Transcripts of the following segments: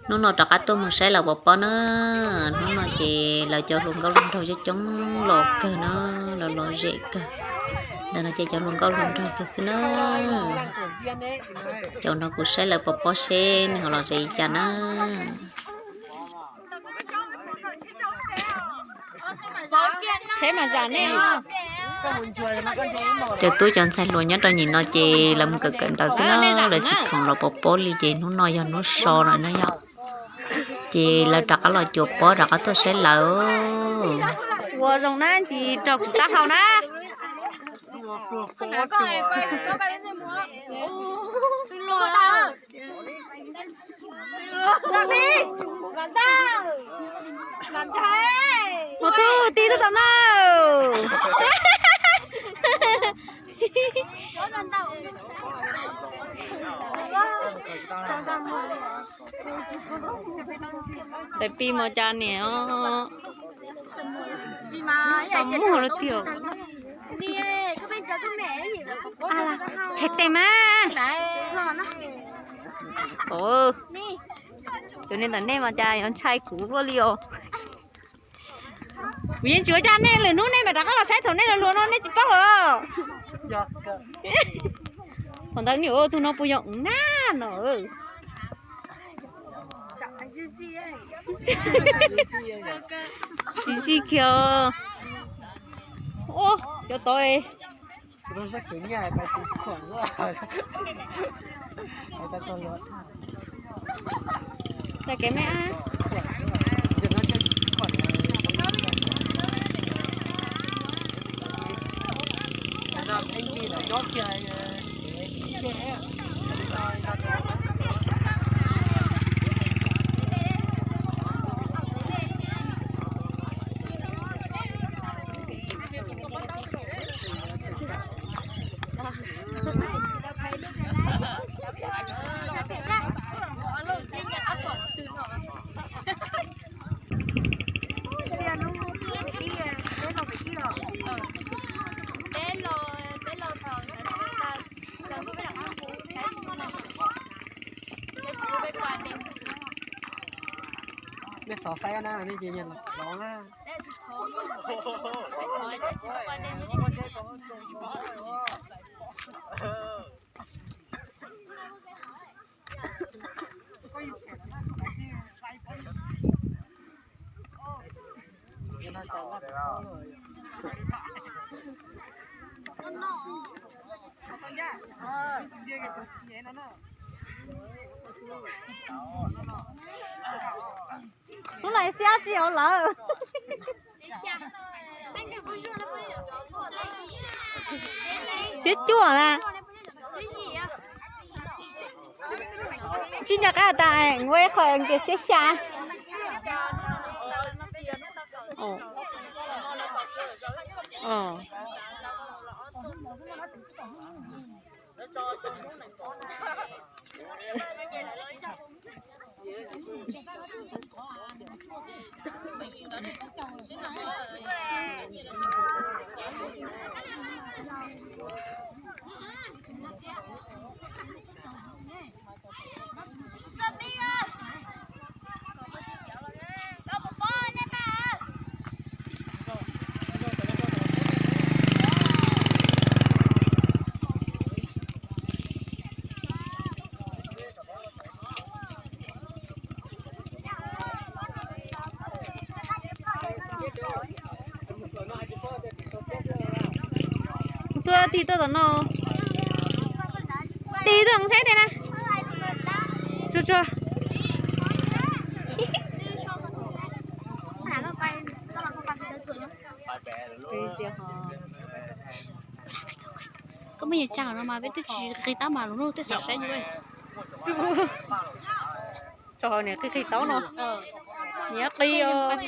Hnub no rov qab tuaj mus saib lawv pov pob na. Hnub no ces lawv cov hluas nkauj hluas nraug coob coob los kawg na, los los zem kawg. Ntawm no ces cov hluas nkauj hluas nraug kiag xwb na. Cov no kuv saib lawv pov pob seb nws ho los zem li cas na. Cov tub cov ntxhais hluas nyob rau nyim no ces lawv mus kawm kawm ntawv xwb na, lawv tsis khoom los pov pob li ces hnub no yog hnub so lawm na yom. Ces lawv rov qab los cuav pob rov qab tuaj saib lawv. Ua zoo na, ntsis rau kuv taub hau na. Ua tub tij tuaj tom no. Tais Pis mos cas niam os. Tau muag lawm tiag. Ntshai tes mas. Cov niag ntawm nej mas cas yuav ntshai kuv luaj li os. Kuv yeej tsis ua cas, nej lwm hnub nej mam rov qab los saib thaum nej hluas hluas no nej tsis paub os. Thaum ntawd niam ua tus no puas yog na no. Tsis zij kiag. Ua cov tod. Tag kev me ab. Nej thov saib na, nej ces nyias los na. Hnub no xiab tsis hauv lawm. Xiab cuaj na. Tsis nco qab tas, ua ib qho ces xiab xya. Tuaj tig tuaj tom no. Tig tuaj saib tes na. Tsuag tsuag. Koj muaj yam tsaug no mas peb twb tsis qis tab mas lus nug tej xav saib yuav. Tso hauv niam qis qis taub no. Niam qis os.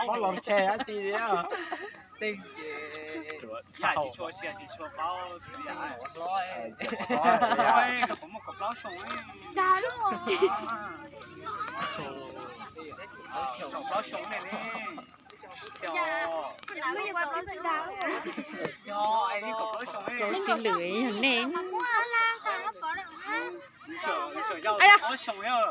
Pob los ntshe dab tsi li. Txiv lwm yog nej.